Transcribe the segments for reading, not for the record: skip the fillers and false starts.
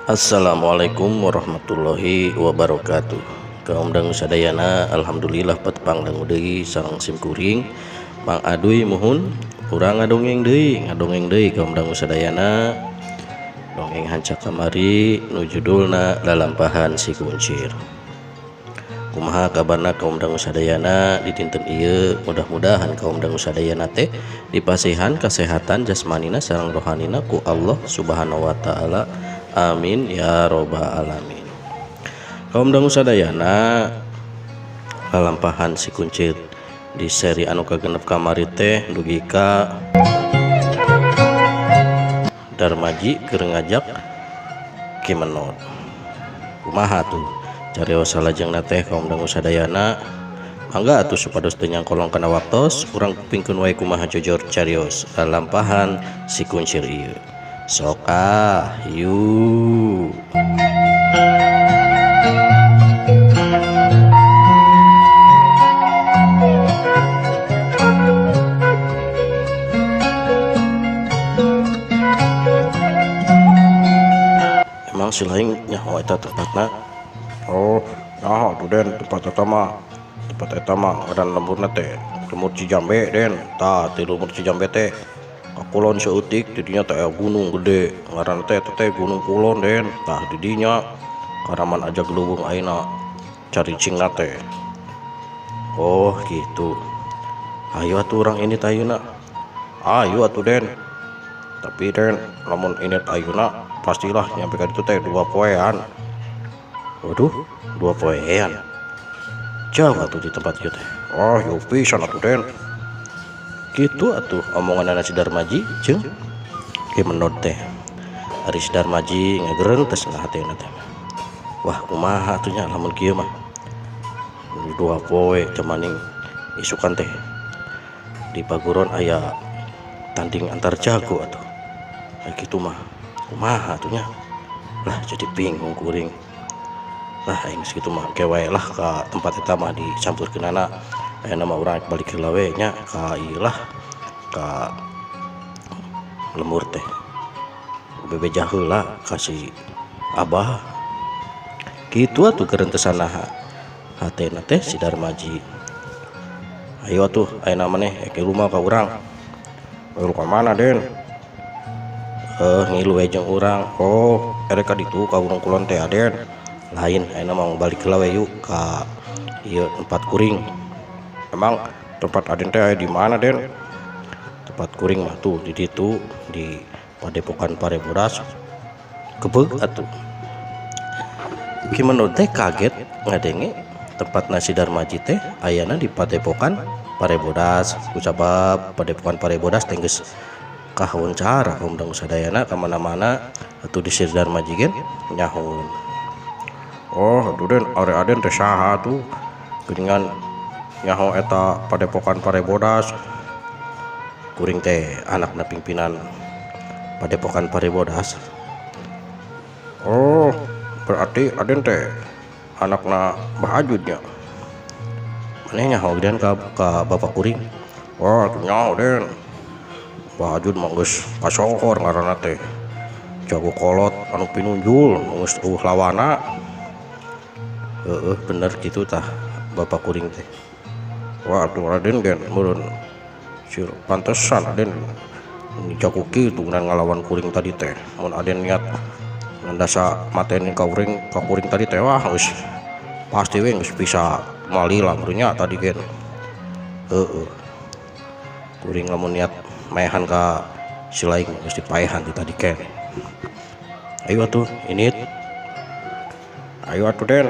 Assalamualaikum warahmatullahi wabarakatuh. Kaum dangu sadayana, alhamdulillah patepang dangu deui sareng sim kuring Mang Aduy. Muhun urang ngadongeng deui, ngadongeng deui kaum dangu sadayana, dongeng hanca kamari nu judulna Lalampahan Si Kuncir. Kumaha kabarna kaum dangu sadayana di dinten ieu? Mudah-mudahan kaum dangu sadayana teh dipasihan kesehatan jasmanina sareng rohanina ku Allah Subhanahu wa taala. Amin ya robbal alamin. Kaum dangu sadayana, lalampahan Si Kuncir di seri anu kagenep kamari teh dugi ka Darmaji keur ngajak Ki Menot. Kumaha tuh carios salajengna teh, kaum dangu sadayana? Mangga atuh, supados teu nyangkolong kana waktos, urang kupingkeun wae kumaha jojor carios lalampahan Si Kuncir ieu. Sok ah, yuk. Emang si lain nyaho eta tempatna? Oh, nyaho tuh, Den, tempat eta mah. Tempat eta mah ngaran lemburna teh Lemur Cijambe, Den. Tah, ti Lemur Cijambe teh ka kulon saeutik, di dinya teh aya gunung gede. Ngaranna teh eta teh Gunung Kulon, Den. Tah, di dinya karaman aja leuweung ayeuna caricingna teh. Oh gitu, ayo atuh urang ini ayeuna. Ayo atuh, Den. Tapi, Den, lamun ini ayeuna pastilah nyampe ka ditu teh 2 poean. Waduh, 2 poean, jauh atuh di tempat ieu teh. Oh, jauh pisan atuh, Den. Gitu atuh omongan si Darmaji jeung Ki Menot teh. Ari si Darmaji ngagerentes na hatena teh, wah, kumaha atuh nya lamun kieu mah, 2 poe cemaning isukan teh di Paguron aya tanding antar jago atuh. Kayak gitu mah kumaha atuh nya? Lah, jadi bingung kuring lah. Aing geus kitu mah ke wae lah ka tempat eta mah, dicampurkeunana. Aya mah urang balik heula we nya ka ieu lah, ka lembur teh, bebeja heula ka si Abah. Kitu atuh gerentesana hatena teh si Darmaji. Ayo atuh, ayeuna maneh ek ngilu mah ka urang. Ngilu ka mana, Den? Eh, ngilu we jeung urang. Oh, erek ka ditu, ka Gunung Kulon teh, Den? Lain, ayeuna mah balik heula we yuk ka ieu tempat kuring. Emang tempat Aden teh aya di mana, Den? Tempat kuring mah tuh di ditu, di Padepokan Parebodas. Kebeg atuh Ki Menot teh kaget ngadenge tempat si Darmaji teh ayana di Padepokan Parebodas, kusabab Padepokan Parebodas teh geus kawawancara kaum dangu sadayana ka mana-mana atuh di si Darmaji gen nyaho. Oh, aduh, Den, ari Aden teh saha tuh? Geuningan nyaho eta Padepokan Parebodas. Kuring teh anakna pimpinan Padepokan Parebodas. Oh, berarti Aden teh anakna Mbah Ajud nya? Maneh nyaho gedean ka bapak kuring? Wah, atuh nyaho, Den. Mbah Ajud mah geus kasohor ngaranna teh. Jago kolot anu pinunjul, geus euweuh lawana. Heeh, bener gitu tah bapak kuring teh. Wah, atuh Aden gen meureun sir pantesan Aden jago kitu ngalawan kuring tadi teh. Mun Aden niat nandasa mateni ka kuring tadi teh, wah, geus pasti we geus bisa malila meureun nya tadi gen. Heeh, kuring lamun niat maehan ka si lain geus dipaehan ti tadi ken. Ayo atuh ini. Ayo atuh, Den.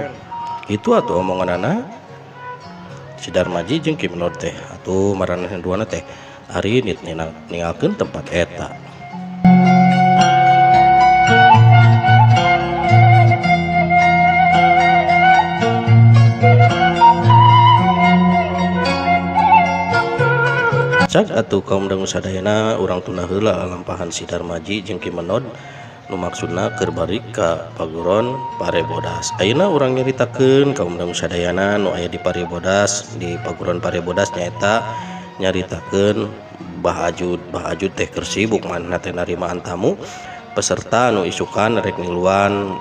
Gitu atuh omonganana si Darmaji jeung Ki Menot teh. Atuh maranehna duana teh arinit ninggalkeun tempat eta. Cag atuh kaum dangu sadayana, urang tunda heula lampahan si Darmaji jeung Ki Menot nu maksudna keur balik ka Paguron Parebodas. Ayeuna urang nyaritakeun kaum dangu sadayana nu aya di Parebodas, di Paguron Parebodas, nyaeta nyaritakeun Bah Ajud. Bah Ajud teh keur sibuk manehna teh narimaan tamu. peserta nu isukan rek ngiluan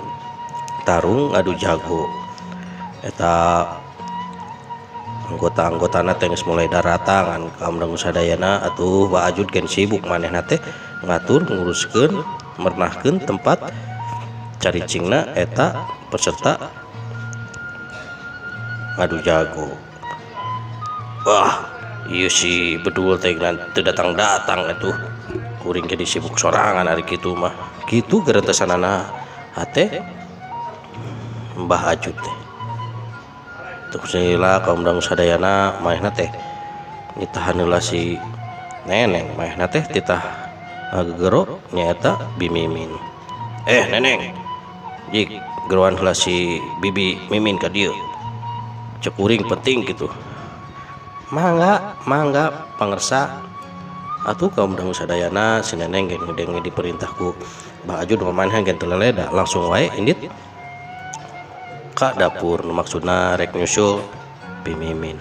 tarung ngadu jago. Eta anggota-anggotana teh geus mulai daratangan kaum dangu sadayana atuh Bah Ajud gen sibuk manehna teh ngatur nguruskeun mernahkeun tempat caricingna eta peserta ngadu jago. Wah, ieu si bedul teh teu datang-datang atuh. Kuring jadi sibuk sorangan ari kitu mah. Kitu gerentesanana hate Mbah Ajud teh. Tuh sila kaum dangu sadayana manehna teh nitahan heula si Neneng, manehna teh titah ngagegero nyaeta Bi Mimin. Neneng, jik geroan heula si Bibi Mimin ka dieu. Cek kuring penting kitu. Mangga, mangga pangersa. Atuh kaum dangu sadayana si Neneng ge ngedenge diperintah ku Bah Ajud manehna ge teu leleda langsung wae indit ka dapur nu maksudna rek nyusul Bi Mimin.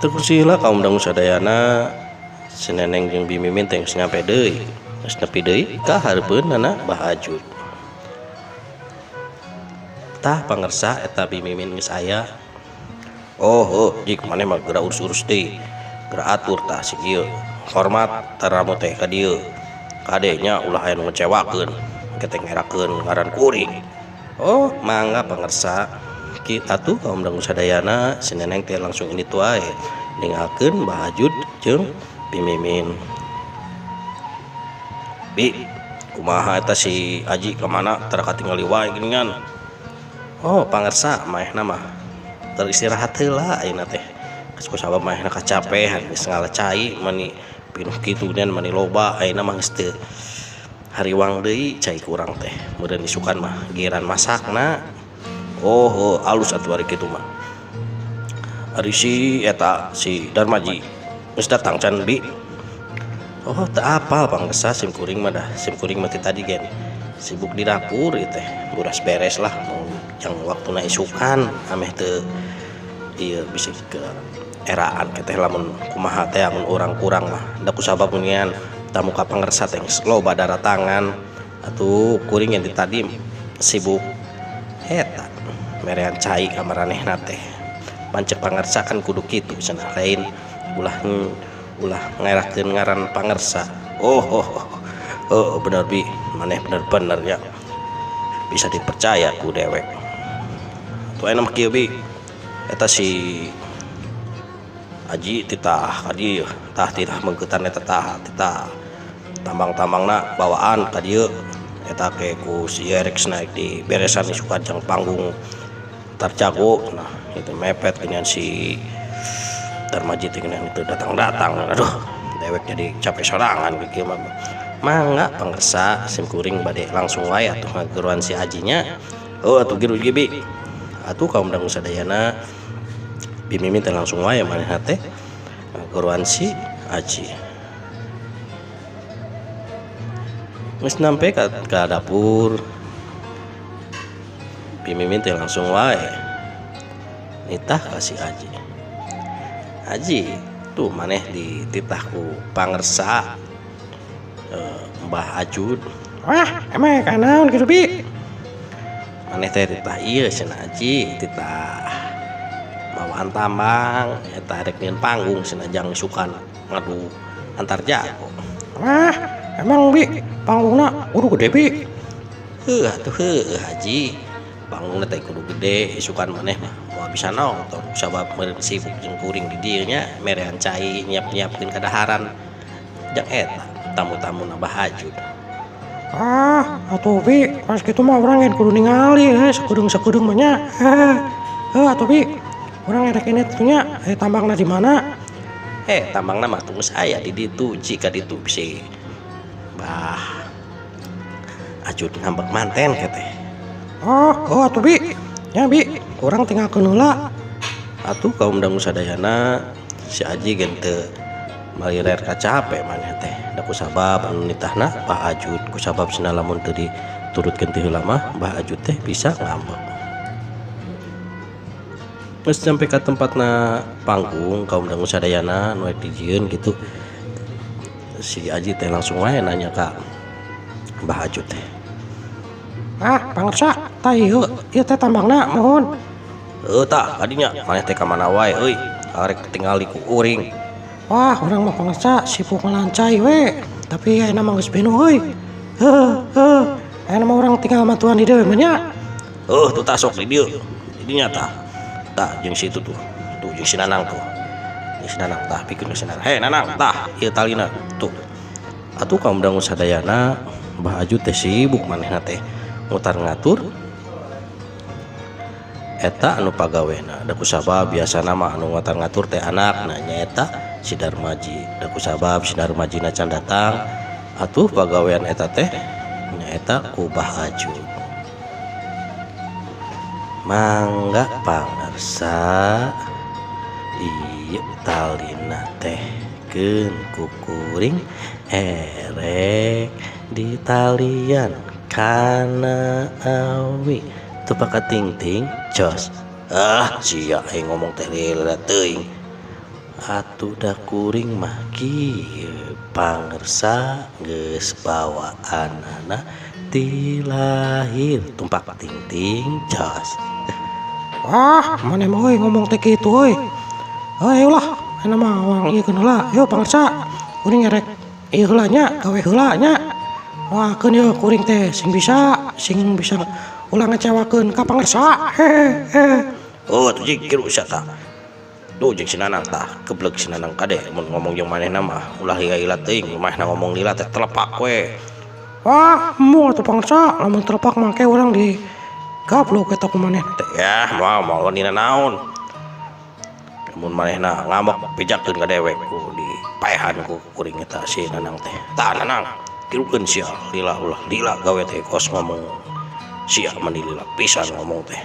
Teu kusila kaum dangu sadayana si Neneng jeung Bi Mimin teh geus nyampe deui, geus nepi deui ka hareupeunana Bah Ajud. Tah pangersa eta Bi Mimin geus aya. Oh, oh, jik maneh mah geura urus-urus deui. Geura atur tah si kieu. Hormat taramu teh ka dieu. Kade nya ulah aya nu ngecewakeun, engke teh ngerakeun ngaran kuring. Oh, mangga pangersa. Ki atuh kaum dangu sadayana si Neneng teh langsung indit wae ninggalkeun Bah Ajud jeung Bi Mimin. Bi, kumaha eta si Aji ka mana tara katingali wae geuningan. Oh, pangersa manehna mah keur istirahat heula ayeuna teh. Geus kusabab manehna kacapean geus ngala cai mani pinuh kitu dan mani loba ayeuna mah geus teu hariwang deui cai kurang teh. Meureun isukan mah giliran masakna. Oh, oh, alus atuh ari kitu mah. Ari si eta si Darmaji geus datang can Bi. Oh, teu apal pangersa sim kuring mah dah. Sim kuring mah ti tadi gen sibuk di dapur ieu teh. Buras beres lah mau jang waktuna isukan ameh teu ieu bisa ke eraan teh lamun kumaha teh lamun urang kurang mah da kusabab meuningan tamu ka pangersa teh geus loba daratangan atuh kuring yang ti tadi sibuk eta merean cai ka maranehna teh. Pancek pangersa kan kudu kitu cenah lain ulah ngerakeun ngaran pangersa. Oh, oh, oh, oh, bener Bi, maneh bener-bener ya bisa dipercaya ku dewek. Tuh enak kieu Bi, eta si Aji titah ka dieu, tah titah mengketan eta tah titah tambang-tambangna bawaan ka dieu eta ke ku si Erex naik di beresan isukan jang panggung tarjago. Nah itu mepet dengan si Darmaji teh geuning itu datang-datang. Aduh, dewek jadi capek sorangan kieu mah. Mangga pangersa sim kuring bade langsung wae atuh ngageroan si Ajinya. Oh atuh giru ge Bi. Atuh kaum dangu sadayana Bi Mimin teh langsung wae manehna teh ngageroan si Aji. Geus nampe ka dapur Bi Mimin teh langsung wae nitah ka si Aji. Aji tuh maneh dititah ku pangersa Mbah Ajud. Wah, emang kanaon kitu Bi? Maneh teh titah ieu cenah Aji, titah bawaan tambang eta rek nyieun panggung cenah jang isukan ngadu antar jago. Wah, emang Bi panggungna kudu gede Bi? Heuh atuh heuh Haji, panggungna teh kudu gede isukan maneh mah moal bisa nonton sabab meureun sibuk jeung kuring di dieu nya merean cai nyiap-nyiapkeun kadaharan jang eta tamu-tamu Bah Ajud. Ah, atuh Bi, pas kitu mah urang geus kudu ningali heuh sakedeung-sakedeung mah nya. Heuh atuh Bi, urang rek ini atuh nya, tambangna di mana? Tambangna mah tunggu aya di ditu, jika ditu bisi Bah Ajud ngambek manten ke teh. Oh, oh atuh Bi. Nya Bi, kurang tinggalkeun heula. Atuh kaum dangu sadayana si Aji gen teu malirer kacape maneh teh. Da kusabab anu nitahna Bah Ajud, kusabab cenah lamun teu diturutkeun ti heula mah Bah Ajud teh bisa ngambek. Geus sampe ka tempatna panggung kaum dangu sadayana nu rek dijieun kitu si Aji teh langsung wae nanya ka Mbah Ajud teh. Ah, pangersa, tah ieu, ieu teh tambangna muhun. Heuh tah kadinya maneh teh ka mana wae euy, arek tingali ku uring. Wah, urang mah pangersa sibuk ngalancai we, tapi ayeuna mah geus pinuh euy. Heuh, heuh, ayeuna mah urang tinggal mantuan di dieu mah nya. Heuh tuh tah sok di dieu. Di dinya tah. Tah jeung si itu tuh. Tuh jeung si Nanang tuh. Jeung si Nanang tah pikeun ka si Nanang. Hei Nanang tah ieu talina tuh. Atuh kaum dangu sadayana Mbah Ajud teh sibuk manehna teh mutar ngatur eta anu pagawena da kusabab biasana mah anu mutar ngatur teh anakna nyaeta si Darmaji da kusabab si Darmajina can datang atuh pagawean eta teh nyaeta ku Bah Ajud. Mangga pangersa ieu talina teh keun ku kuring erek di talian kana awi teu pakating-ting jos. Ah sia aing ngomong teh lila teuing. Atuh da kuring mah kieu pangersa geus bawaanana ti lahir tumpak ting-ting jos. Wah, maneh mah euy ngomong teh kitu euy. Heuh ulah, ayeuna mah urang ieu keun heula. Yo pangersa, kuring erek ieu heula nya, gawe heula nya. Wah, keun ieu kuring teh sing bisa ulah ngecewakeun ka pangersa. Hehehe. Oh, atuh jig kieu sia tah. Duh jeung si Nanang tah, keblek si Nanang kade mun ngomong jeung manehna mah ulah lila-lila teuing, manehna ngomong lila teh telepak we. Wah, moal atuh pangersa, lamun telepak mah ke urang di gablok eta ku maneh teh. Yah, moal moal dina naon. Mun manehna ngambek pijakeun ka dewek ku dipaehan ku kuring eta si Nanang teh. Tah Nanang, tirukeun sia lila ulah lila gawe teh kos ngomong. Sia mani lila pisan ngomong teh.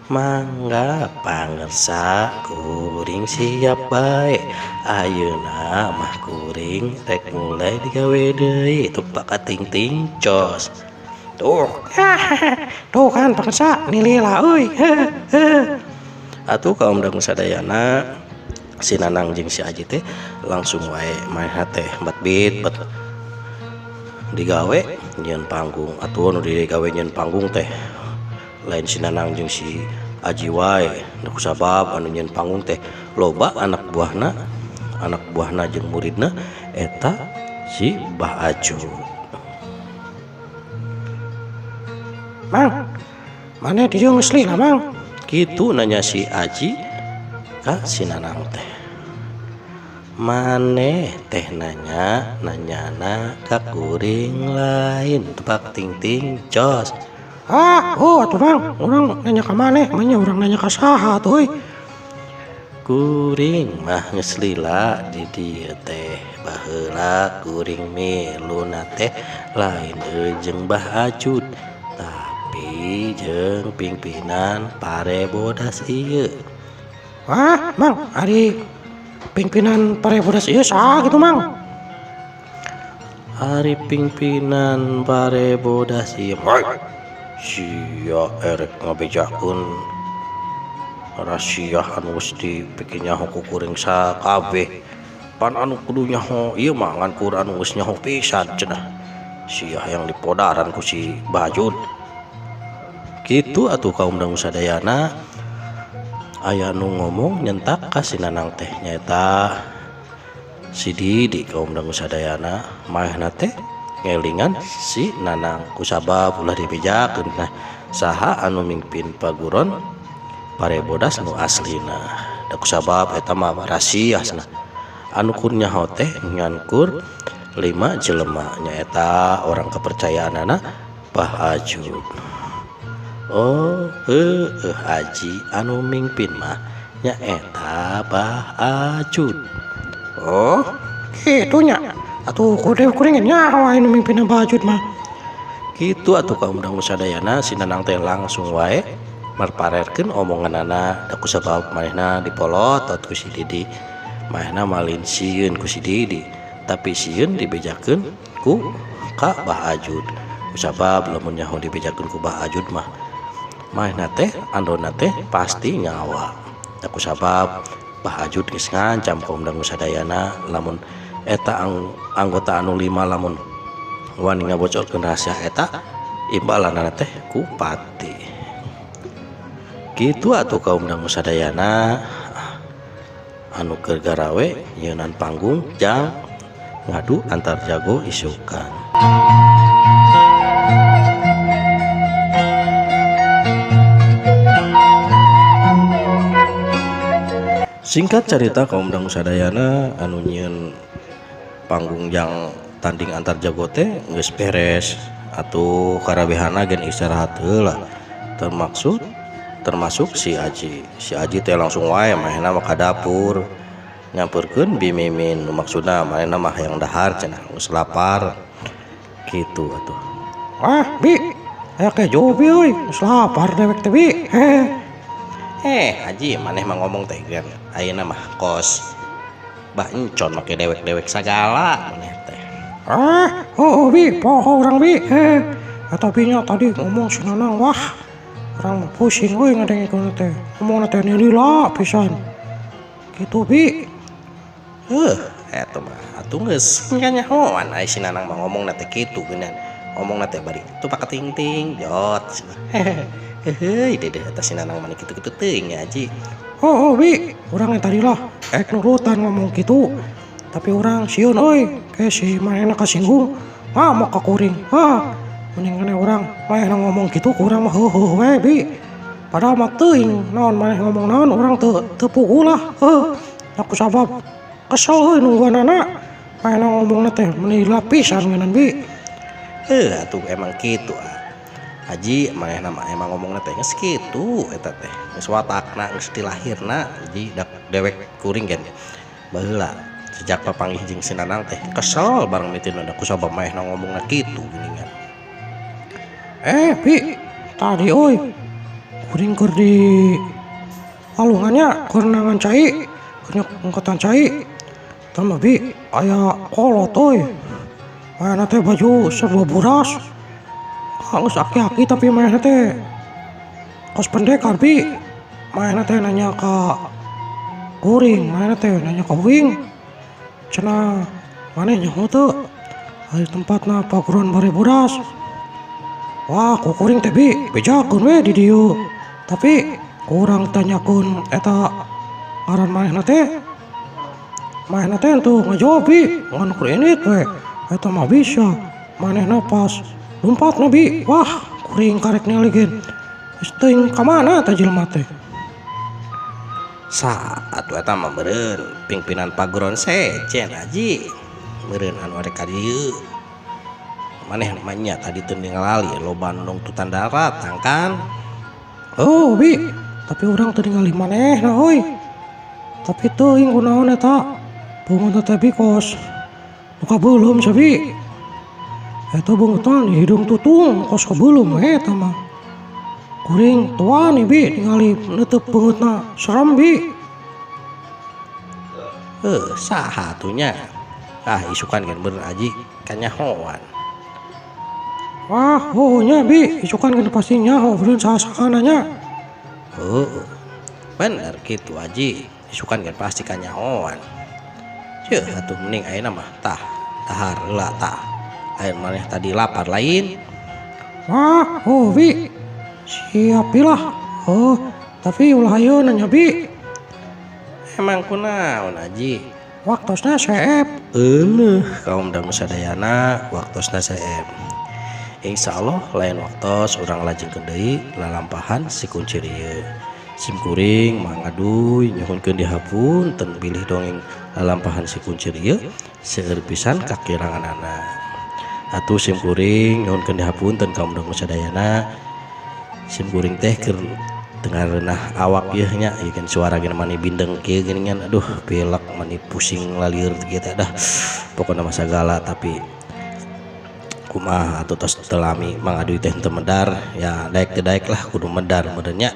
Mangga pangersa kuring siap bae. Ayeuna mah kuring rek mulai digawe deui tupak kating-ting cos. Tuh. Tuh kan pangersa nilila euy. Atuh kaum dangu sadayana si Nanang jeung si Aji teh langsung wae manehna teh batbit bet digawe nyieun panggung. Atuh nu digawe nyieun panggung teh lain si Nanang jeung si Aji wae. Nu kusabab anu nyieun panggung teh loba anak buahna jeung muridna eta si Bah Ajud. Mang, maneh di dieu geus lila Mang? Kitu nanya si Aji ka si Nanang teh. Maneh teh nanya, nanyana ka kuring lain tepak ting-ting jos. Ah, oh atuh Mang, urang nanya ka maneh, mah nya urang nanya ka saha atuh euy. Kuring mah geus lila di dieu teh. Baheula kuring miluna teh lain jeung Bah Ajud, tapi jeung pimpinan Parebodas ieu. Wah, Mang, ari pimpinan Parebodas ieu saha kitu Mang? Ari pimpinan Parebodas ieu mah sia erek ngabejakeun rahasia anu geus dipikeun nyaho ku kuring sakabeh. Pan anu kudu nyaho ieu mah ngan kur anu geus nyaho pisan cenah. Sia yang dipodaran ku si Bah Ajud. Kitu atuh kaum dangu sadayana aya nu ngomong nyentak ka si Nanang teh nyaeta si Didi kaum dangu sadayana manehna teh ngelingan si Nanang kusabab ulah dibejakeun. Nah saha anu mimpin paguron Parebodas nu aslina da kusabab eta mah rahasia cenah. Anu kur nyaho teh ngankur 5 jelema nyaeta orang kepercayaanana Bah Ajud. Oh, heueuh Aji anu mimpin mah nyaeta Bah Ajud. Oh, kitu nya. Atuh kudu kuring nyaho anu mimpin Bah Ajud mah. Kitu atuh kaum dangu sadayana si Nanang teh langsung wae marparerkeun omonganana da kusabab manehna dipolotot ku si Didi. Manehna malin sieun ku si Didi, tapi sieun dibejakeun ku ka Bah Ajud. Kusabab lamun nyaho dibejakeun ku Bah Ajud mah Manehna teh andona teh pasti nyawa. Aku sabab Bah Ajud geus ngancam kaum dangu sadayana lamun eta anggota anu 5 lamun wani ngabocorkeun rahasia eta imbalanana teh ku pati. Kitu atuh kaum dangu sadayana anu keur garawe nyeunan panggung jang ngadu antar jago isukan. Singkat cerita kaum dangu sadayana anu nyieun panggung jang tanding antar jago teh geus beres atuh karabehana gen istirahat heula, termasuk si Aji. Si Aji teh langsung wae manehna mah ka dapur nyamperkeun Bi Mimin, nu maksudna manehna mah hayang dahar cenah geus lapar kitu atuh. Wah Bi, aya kejo Bi euy, geus lapar dewek teh Bi. Haji maneh mah ngomong teh gen ayeuna mah kos bah encon make dewek-dewek sagala maneh teh. Oh Bi, poho urang Bi. Eta Bi nya tadi ngomong si Nanang, wah urang mah pusing euy ngadengkeun teh. Ngomongna teh lila pisan. Kitu Bi. Eta mah atuh geus nyanyahoan ai si Nanang mah ngomongna teh kitu geunan. Ngomongna teh bari tuh paketing-ting jot. Heuheuy dedeh eta si Nanang mah kitu-kitu teuing ya Haji. Oh Bi, urang yang tadi lah ek nurutan ngomong kitu. Tapi urang sieun euy, ke si manehna kasinggung, ngamuk ka kuring. Hah, mendingan urang manehna ngomong kitu ku urang mah heuheuh we Bi. Padahal mah teuing naon maneh ngomong naon urang teu puguh lah. Heuh, aku sabab kesel euy nungguanana. Manehna ngomongna teh meuni lapisan ngeunan Bi. Atuh emang kitu ah. Haji manehna mah emang ngomongna teh geus kitu eta teh. Geus watakna geus dilahirna Haji dak dewek kuring gen. Baheula sejak papanggih jeung si Nanang teh kesel bareng mitina da kusabab manehna ngomongna kitu geuningan. Bi, tadi euy kuring keur di walungannya keur nangan cai, keur ngangkatan cai. Tah mah Bi aya kolot euy. Manehna teh baju serba buras. Geus aki-aki tapi manehna teh kos pendekar Bi. Manehna teh nanya ka kuring, manehna teh nanya ka uing. Cenah maneh nyaho teu ari tempatna paguron bare buras. Wah, ku kuring teh Bi bejakeun we di dieu. Tapi kurang tanyakeun eta ngaran manehna teh. Manehna teh tuh ngajawab Bi, ngan keur indit we. Eta mah bisa. Manehna pas lumpat na Bi. Wah, kuring karek ningali gen. Geus teuing ka mana eta jelema teh? Saat eta mah meureun pimpinan paguron sejen Haji. Meureun anu arek ka dieu. Maneh mah nya tadi teu ningali loba nu nungtutan daratang kan? Oh Bi, tapi urang teu ningali manehna euy. Tapi teuing kunaon eta? Beungeutna teh Bi kos nu kabeuleum sia Bi. Eta beungeutna di hidung tutung kos kabeuleum we eta mah. Kuring tua nih Bi ningali neuteub beungeutna serem Bi. Saha atuh nya? Ah isukan gen bener Haji kanyahoan. Wah, oh nya Bi, isukan gen pasti nyaho beureun saha-sahana nya. Heuh. Bener kitu Haji, isukan gen pasti kanyahoan. Ceuh atuh mending ayeuna mah tah dahar heula tah. Ayeuna maneh tadi lapar lain. Wah, oh Bi. Siapilah. Oh, tapi ulah ayeuna nya Bi. Emang kunaon Haji? Waktosna seep. Euleuh, kaum dangu sadayana waktosna seep. Insyaallah lain waktos urang lajengkeun deui lalampahan si kuncir ieu. Sim kuring mangaduy nyuhunkeun dihapunten bilih dongeng lalampahan si kuncir ieu seueur pisan kakiranganana. Atuh sim kuring nyuhunkeun dihapunten kaum dangu sadayana. Sim kuring teh keur tengah reunah awak ieu nya, ieu kan suara ge mani bindeng kieu geuningan, aduh pilek mani pusing lalieur kieu teh dah. Pokona mah sagala tapi kumaha atuh tos teu lami mangaduy teh henteu medar ya, daek teu daek lah kudu medar meureun nya.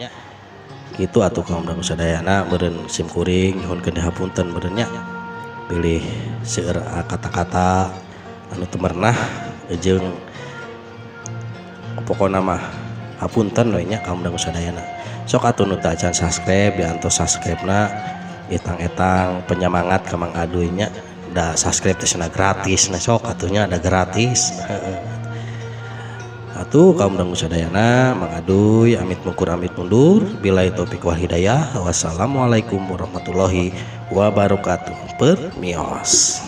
Kitu atuh kaum dangu sadayana meureun sim kuring nyuhunkeun dihapunten meureun nya. Pilih seueur kata-kata anu teu merenah jeung pokona mah Hapunten we nya kaum dangu sadayana. Sok atuh nu teu acan subscribe diantos subscribe-na, etang-etang penyemangat ka Mang Aduy nya. Da subscribe teh cenah gratis, nah sok atuh nya ada gratis. Atuh kaum dangu sadayana, Mang Aduy amit mungkur amit mundur, billahi taufik wal hidayah, wassalamualaikum warahmatullahi wabarakatuh. Permios.